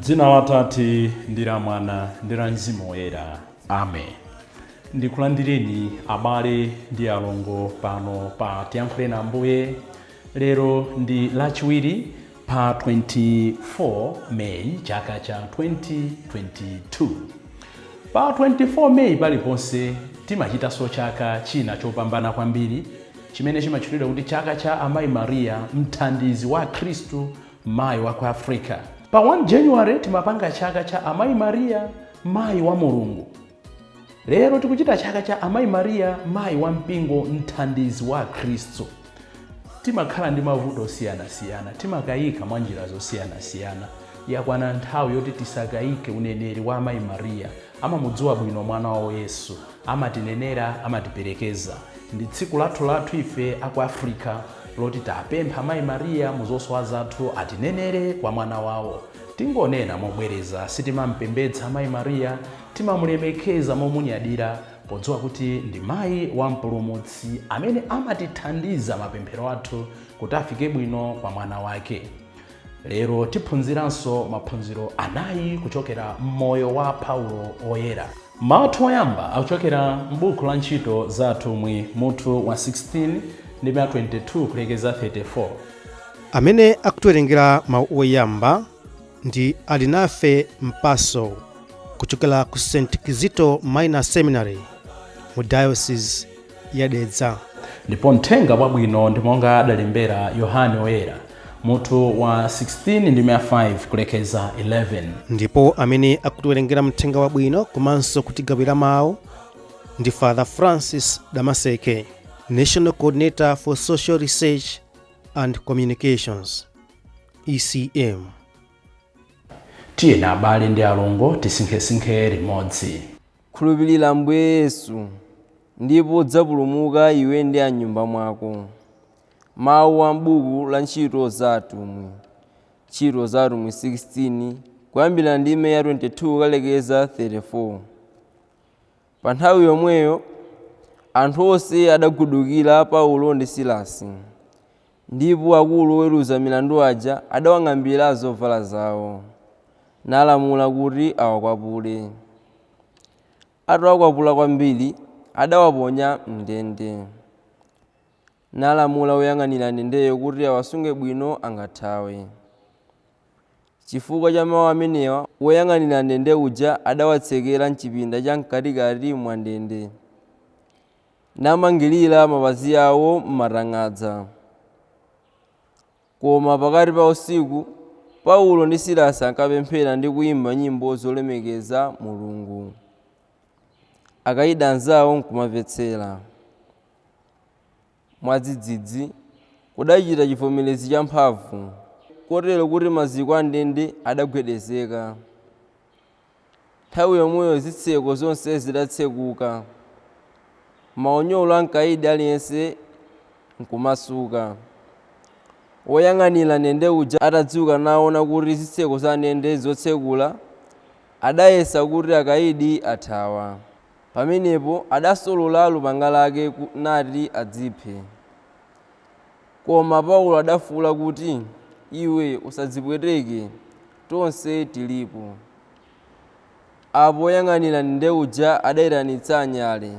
M'dzina la Atate, ndi la Mwana, ndi la Mzimu Woyera. Amen. Ndikulandireni abale ndi alongo pano pa Tiyankhuleni Ambuye. Lero ndi Lachiwiri pa 24 May chaka cha 2022. Pa 24 May paliponse timachitanso chaka china chopambana kwambiri chimene chimatchulidwa kuti chaka cha Amayi Maria, mthandizi wa Khristu, mayi wa ku Africa. Pa 1 January timapanga chaka cha Amayi Maria, mayi wa Mulungu. Lero tikuchita chaka cha Amayi Maria, mayi wa mpingo, mthandizi wa Khristu. Timakhala ndi mavuto osiyanasiyana, timakayika mwa njira zosiyanasiyana. Yakwana nthawi yoti tisakayike uneneri wa Amayi Maria. Amamudziwa bwino mwana wawo Yesu, amatinenera, amatiperekeza. Ndi tsiku lathu lathu ife aku Africa loti tapempha Amayi Maria mu zosowa zathu atinenere kwa mwana wawo. Tingonena mobwereza, sitimampembedza Amayi Maria, timamulemekeza momunyadira podziwa kuti ndi mayi wa Mpulumutsi amene amatithandiza mapemphero athu kuti afike bwino kwa mwana wake. Lero tiphunziranso maphunziro anayi kuchokera m'moyo wa Paulo Oyera. Mawu athu oyamba akuchokera m'buku la Ntchito za Atumwi mutu wa 16 ndi 22 kulekeza 34. Amene akutiwerengera mawu oyamba ndi Alinafe Mpaso kuchokera ku St Kizito Minor Seminary mu Diocese ya Dedza. Ndipo mthenga wabwino ndi monga adalembera Yohane Oyera mutu wa 16 ndi 5 kulekeza 11. Ndipo amene akutiwerengera mthenga wabwino komanso kutigawira mawu ndi Father Francis Damaseke, National Coordinator for Social Research and Communications, ECM. Tiyeni abale ndi alongo tisinkhesinkhe limodzi. Khulupirira Ambuye Yesu, ndipo udzapulumuka iwe ndi a m'nyumba mwako. Mawu a m'buku la Ntchito za Atumwi, Ntchito za Atumwi 16, kuyambira ndime ya 22 kukalekeza 34. Pa nthawi yomweyo anthu onse adagudukira Paulo ndi Silasi, ndipo akulu oweruza milandu aja adawang'ambira zovala zawo, nalamula kuti awakwapule. Atawakwapula kwambiri, adawaponya m'ndende, nalamula woyang'anira ndendeyo kuti awasunge bwino angathawe. Chifukwa cha mawu amenewa, woyang'anira ndende uja adawatsekera m'chipinda cha mkatikati mwa ndende, namangirira mapazi awo m'matang'adza. Koma pakati pa usiku, Paulo ndi Silasi ankapemphera ndi kuyimba nyimbo zolemekeza Mulungu, akaidi anzawo nkumamvetsera. Mwadzidzidzi kudachita chivomerezi champhamvu, kotero kuti maziko a ndende adagwedezeka. Nthawi yomweyo zitseko zonse zidatsekuka, maunyolo a mkaidi aliyense nkumasuka. Woyang'anira ndende uja atadzuka naona kuti zitseko za ndende nzotsekula, adayesa kuti akaidi athawa. Pamenepo adasolola lupanga lake nati adziphe. Koma Paulo adafuula kuti, Iwe usadzipweteke, tonse tilipo. Apo woyang'anira ndende uja adaitanitsa nyale,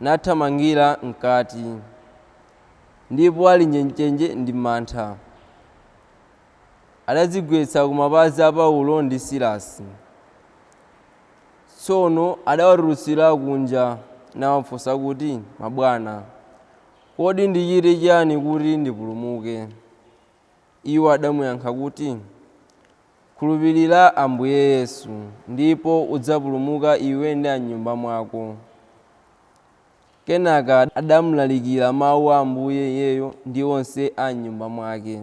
nathamangira m'kati, ndipo ali njenjenje ndi mantha, adadzigwetsa ku mapazi a Paulo ndi Silasi. Tsono adawatulutsira kunja, nawafunsa kuti, Mabwana, kodi ndichite chiyani kuti ndipulumuke? Iwo adamuyankha kuti, Khulupirira Ambuye Yesu, ndipo udzapulumuka iwe ndi a m'nyumba mwako. Kenaka adamlalikira mau a Ambuye iyeyo ndi onse a m'nyumba mwake.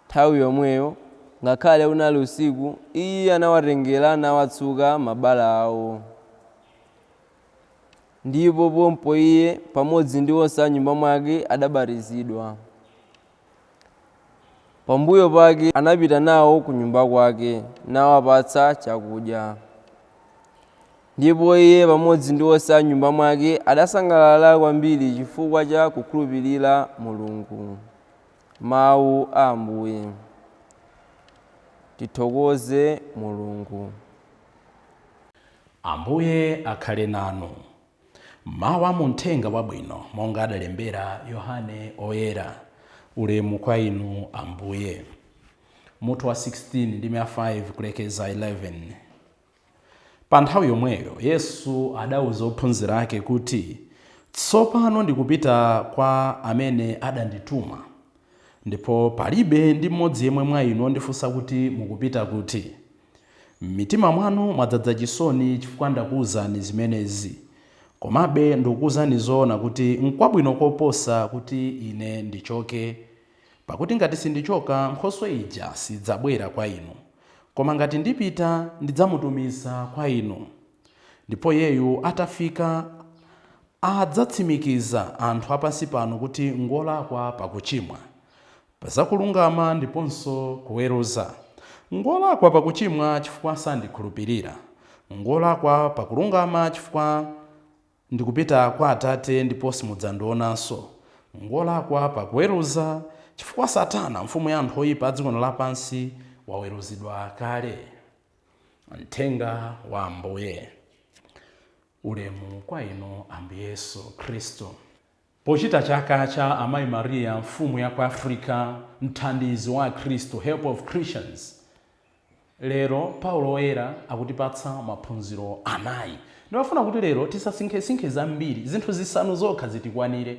Nthawi yomweyo, ngakhale unali usiku, iye anawatengera nawatsuka mabala awo. Ndipo pompo iye pamodzi ndi onse a m'nyumba mwake adabatizidwa. Pambuyo pake anapita nawo kunyumba kwake, nawapatsa chakudya. Ndipo iye pamodzi ndi onse a m'nyumba mwake adasangalala kwambiri chifukwa cha kukhulupirira Mulungu. Mawu a Ambuye. Tithokoze Mulungu. Ambuye akhale nanu. Mawu a muthenga wabwino monga adalembera Yohane Oyera. Ulemu kwa inu, Ambuye. Mutu wa 16 ndi 5 kulekeza 11. Pa nthawi yomweyo Yesu adawuza ophunzira ake kuti, "Tsopano ndikupita kwa amene adandituma, ndipo palibe ndi mmodzi yemwe mwa inu ondifunsa kuti, 'Mukupita kuti?' M'mitima mwanu mwadzaza chisoni chifukwa ndakuwuzani zimenezi. Komabe ndikukuwuzani zoona kuti nkwabwino koposa kuti ine ndichoke, pakuti ngati sindichoka, Nkhoswe ija sidzabwera kwa inu. Koma ngati ndipita, ndidzamutumiza kwa inu. Ndipo iyeyu atafika adzatsimikiza anthu apansi pano kuti ngolakwa pakuchimwa, pazakulungama ndiponso kuweruza. Ngolakwa pakuchimwa chifukwa sandikhulupirira. Ngolakwa pakulungama chifukwa ndikupita kwa Atate ndipo simudzandionanso. Ngolakwa pakuweruza chifukwa Satana, mfumu ya anthu oyipa a dziko lapansi, waweruzidwa kale." Mthenga wa Ambuye. Ulemu kwa inu, Ambuye Yesu Khristu. Pochita chaka cha Amayi Mariya, mfumu ya ku Africa, mthandizi wa Khristu, help of Christians, lero Paulo Woyera akutipatsa maphunziro anayi. Ndimafuna kuti lero tisasinkhesinkhe zambiri, zinthu zisanu zokha zitikwanire.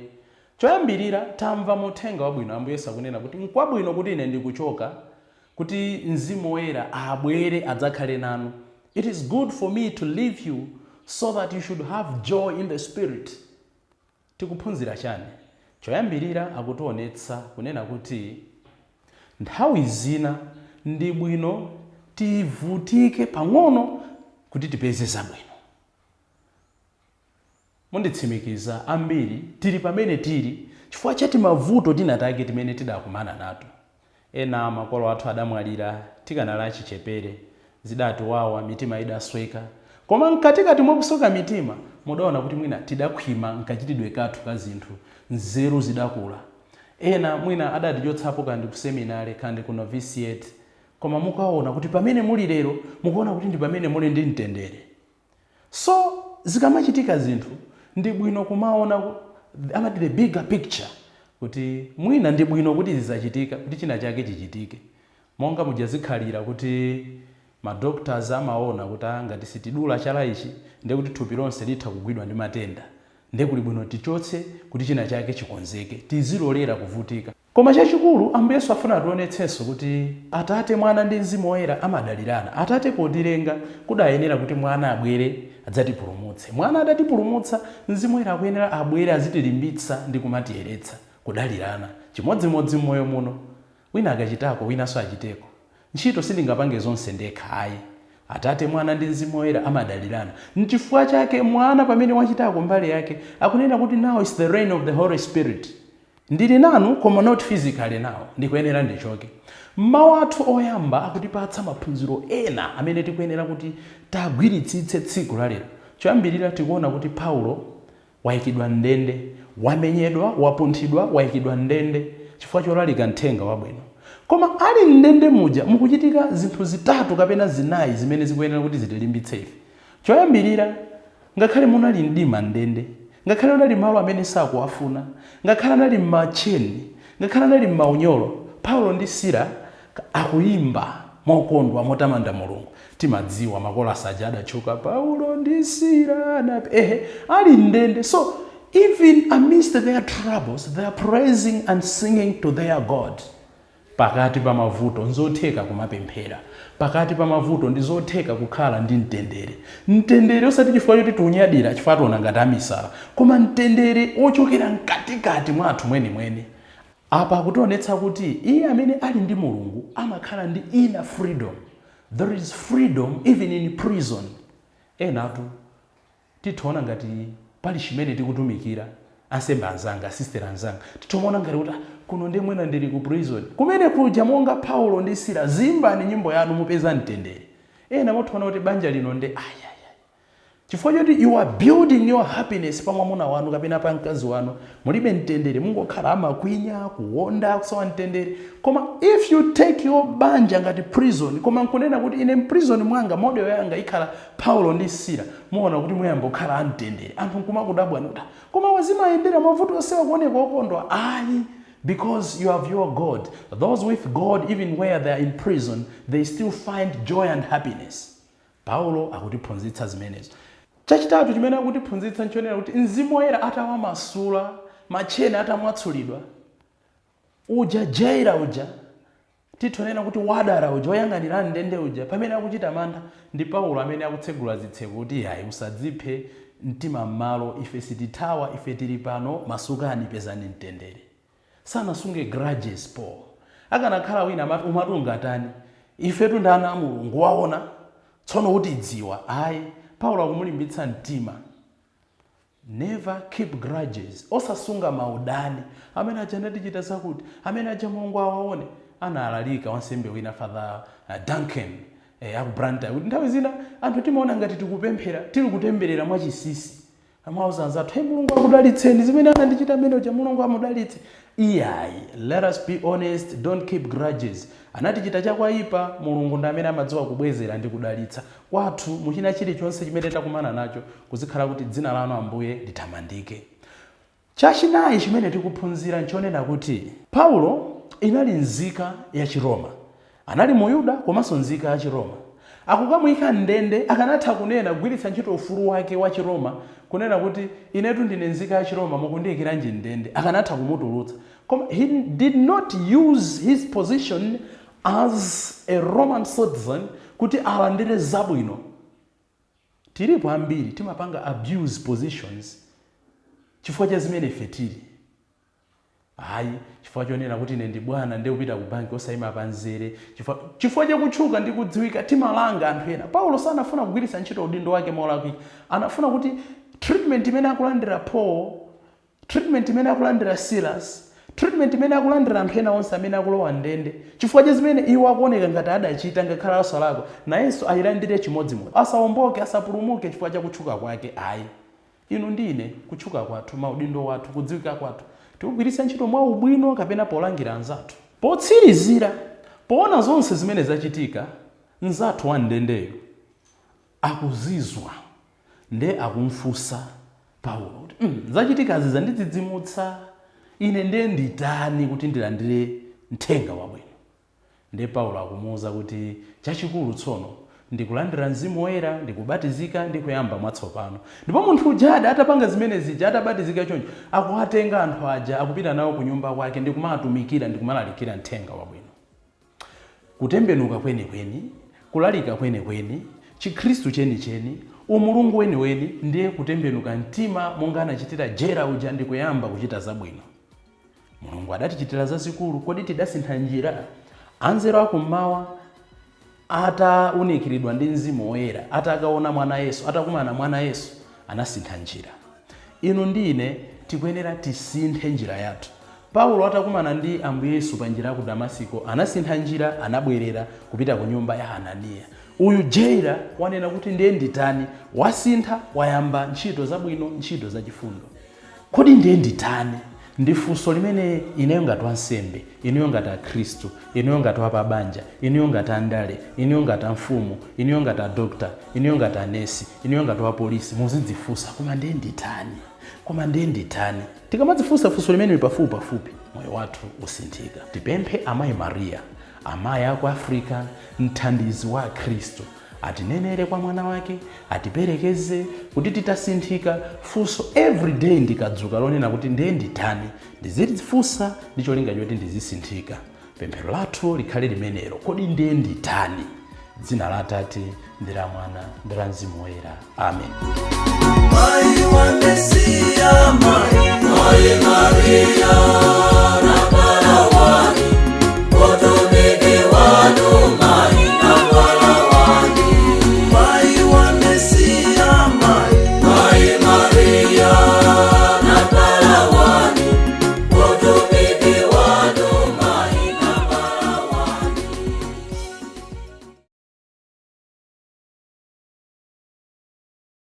Choyambirira, tamva muthenga wabwino Ambuye Yesu akunena kuti nkwabwino kuti ine ndikuchoka kuti Mzimu Woyera abwere adzakhale nanu. "It is good for me to leave you so that you should have joy in the Spirit." Tikuphunzira chani? Choyambirira, akutionetsa kunena kuti nthawi zina ndi bwino tivutike pang'ono kuti tipeze zabwino. Munditsimikiza, ambiri tili pamene tili chifukwa chati mavuto tinatake timene tidakumana nato. Ena makolo athu adamwalira tikanali achichepere, zidatiwawa, mitima idasweka. Koma mkatikati mwakusweka mitima mudaona kuti mwina tidakhwima nkachitidwe kathu ka zinthu, nzeru zidakula. Ena mwina adatichotsapo kandi ku seminary, kandi ku novitiate, koma mukaona kuti pamene muli lero, mukuona kuti ndi pamene muli ndi mtendere. So zikamachitika zinthu, ndi bwino kumaona amati the bigger picture, kuti mwina ndi bwino kuti zizachitika kuti china chake chichitike. Monga mujazikhalira kuti ma doctors amaona kuti, "Ah, ngati sitidula chala ichi, ndiye kuti thupi lonse litha kugwidwa ndi matenda, ndiye kuli bwino tichotse kuti china chake chikonzeke." Tizilolera kuvutika. Koma chachikulu, Ambuye Yesu afuna ationetsenso kuti Atate, Mwana ndi Mzimu Woyera amadalirana. Atate potilenga kudayenera kuti Mwana abwere adzatipulumutse. Mwana adatipulumutsa, Mzimu Woyera akuyenera abwere azitilimbitsa ndi kumatiyeretsa. Kudalirana. Chimodzimodzi m'moyo muno, wina akachitako, winanso achiteko. Ntchito sindingapange zonse ndekha, ayi. Atate, Mwana ndi Mzimu Woyera amadalirana. Nchifukwa chake Mwana pamene wachitako mbali yake akunena kuti, "Now is the reign of the Holy Spirit. Ndili nanu, koma not physically now, ndikuyenera ndichoke." Mawu athu oyamba akutipatsa maphunziro ena amene tikuyenera kuti tagwiritsitse tsiku la lero. Choyambirira, tikuona kuti Paulo wayikidwa ndende, wamenyedwa, wapunthidwa, wayikidwa ndende chifukwa cholalika mthenga wabwino. Koma ali mndende muja mukuchitika zinthu zitatu kapena zinayi zimene zikuyenera kuti zitilimbitse ife. Choyambirira, ngakhale munali mdima ndende, ngakhale unali malo amene sakuwafuna, ngakhale anali m'macheni, ngakhale anali m'maunyolo, Paulo ndi Sila akuyimba mokondwa, motamanda Mulungu. Timadziwa makolasi aja adatchuka, "Paulo ndi Sila ehe, ali ndende. So even amidst their troubles, they are praising and singing to their God. Pakati pa mavuto nzotheka kumapemphera. Pakati pa mavuto ndi zotheka kukhala ndi mtendere. Mtendere osati chifukwa choti tiunyadira, chifukwa tiona ngati amisala, koma mtendere ochokera mkatikati mwathu mwenimweni. Apa akutionetsa kuti iye amene ali ndi Mulungu amakhala ndi inner freedom. There is freedom even in prison. Enatu tithiona ngati pali chimene tikutumikira, ansembe anzanga, sister anzanga, tithomaona ngati kuti, "Ah, kuno ndi mwina ndili ku prison." Kumene kuja, monga Paulo ndi Sila, zimbani nyimbo yanu, mupeza mtendere. Ena muthiona kuti banja lino ndi ayayaya. Chifukwa choti you are building your happiness pa mwamuna wanu kapena pa mkazi wanu, mulibe mtendere, mungokhala amakwinya, kuwonda, kusowa mtendere. Koma if you take your banja ngati prison, koma nkunena kuti ine mprison mwanga model yanga ikhala Paulo ndi Sila, muona kuti muyamba kukhala amtendere. Anthu nkumakudabwani kuti koma wazimayendera mavuto osewa kuoneka okondwa. Ayi, because you have your God. Those with God, even where they are in prison, they still find joy and happiness. Paulo akutiphunzitsa zimenezo. Chachitatu chimene akutiphunzitsa nchonena kuti Mzimu Woyera atawamasula, matcheni atamwatsulidwa, uja jailer uja, titonena kuti wadara uja, woyang'anira ndende uja, pamene akuchita mantha ndi Paulo amene akutsegula zitseko kuti ayi, usadziphe, mtima m'malo, ife sitithawa, ife tili pano, masukani, pezani mtendere. Sanasunge grudges Paul. Akanakhala wina amati umati ungatani, ifetu ndi ana a Mulungu, waona tsono kuti dziwa. Ayi, Paulo akumulimbitsa mtima. Never keep grudges, osasunga maudani. Amene aja anatichita zakuti, amene aja Mulungu awaone. Analalika wansembe wina, Father Duncan aku Blantyre, kuti nthawi zina anthu timaona ngati tikupemphera, tili kutemberera mwachisisi. Amauza anzathu, "Hey, Mulungu akudalitseni, zimene anandichita amene uja Mulungu amudalitse." Iyayi, let us be honest, don't keep grudges. Anatichita chakwaipa, Mulungu ndi amene amadziwa kubwezera ndi kudalitsa kwathu. Muchina chilichonse chimene takumana nacho, kuzikhala kuti dzina lanu Ambuye litamandike. Chachinayi chimene tikuphunzira nchonena kuti Paulo inali nzika ya Chiroma. Anali Muyuda komanso nzika ya Chiroma. Akukamuyika ndende, akanatha kunena, kugwiritsa ntchito ufulu wake wa Chiroma, kunena kuti inetu ndine nzika ya Chiroma, mukundiyikiranji ndende? Akanatha kumutulutsa, koma he did not use his position as a Roman citizen kuti alandire zabwino. Tilipo ambiri timapanga abuse positions chifukwa cha zimene ife tili. Ayi, chifukwa chonena kuti ine ndi bwana, ndiye kupita ku banki osayima panzere, chifukwa chakutchuka ndi kudziwika, timalanga anthu ena. Paulo sanafuna kugwiritsa ntchito udindo wake molakwika. Anafuna kuti treatment imene akulandira Paul, treatment imene akulandira Silas, treatment imene akulandira anthu ena onse amene akulowa ndende chifukwa cha zimene iwo akuoneka ngati adachita ngakhale asalakwa, nayenso ayilandire chimodzimodzi, asawomboke, asapulumuke chifukwa cha kutchuka kwake. Ayi, inu ndine, kutchuka kwathu, maudindo wathu, kudziwika kwathu, tikugwiritsa ntchito mwa ubwino kapena polangira anzathu? Potsirizira, poona zonse zimene zachitika, mnzathu wa ndendeyo akuzizwa, nde akumfunsa Paulo kuti zachitikazi zandidzidzimutsa ine, ndiye nditani kuti ndilandire mthenga wabwino? Ndiye Paulo akumuwuza kuti chachikulu tsono ndikulandira Mzimu Woyera, ndikubatizika ndi kuyamba mwatsopano. Ndipo munthu ujada atapanga zimene zija, atabatizika choncho, akuwatenga anthu aja, akupita nawo ku nyumba kwake ndikumatumikira, ndikumalalikira mthenga wabwino. Kutembenuka kwenikweni, kulalika kwenikweni, Chikhristu chenicheni, umulungu weniweni, ndiye kutembenuka mtima monga anachitira jailer uja ndikuyamba kuchita zabwino. Mulungu adatichitira zazikulu, kodi tidasintha njira? Anzeru akummawa atawunikiridwa ndi Mzimu Woyera, atakaona mwana Yesu, atakumana mwana Yesu, anasintha njira. Inu ndi ine tikuyenera tisinthe njira yathu. Paulo atakumana ndi Ambuye Yesu pa njira ya ku Damasiko, anasintha njira, anabwerera kupita ku nyumba ya Hananiya. Uyu jailer wanena kuti ndiye nditani? Wasintha, wayamba ntchito zabwino, ntchito zachifundo. Kodi ndiye nditani? Ndi funso limene ineyo ngati wansembe, ineyo ngati akhristu, ineyo ngati wapabanja, ineyo ngati andale, ineyo ngati amfumu, ineyo ngati adokta, ineyo ngati anesi, ineyo ngati wapolisi, muzidzifunsa: koma ndiye nditani? Koma ndiye nditani? Tikamadzifunsa funso limene pafupi pafupi, moyo wathu usinthika. Tipemphe Amayi Mariya, amayi aku Africa, mthandizi wa Akhristu, atinenere kwa mwana wake, atiperekeze kuti titasinthika, funso everyday ndikadzuka lonena kuti ndiye nditani, ndizifunsa ndi cholinga choti ndizisinthika. Pemphero lathu likhale limenelo: kodi ndiye nditani? Dzina la Atate ndi la Mwana ndi la Mzimu Woyera, amen. Mai wa Mesia, Mai, Mai Maria.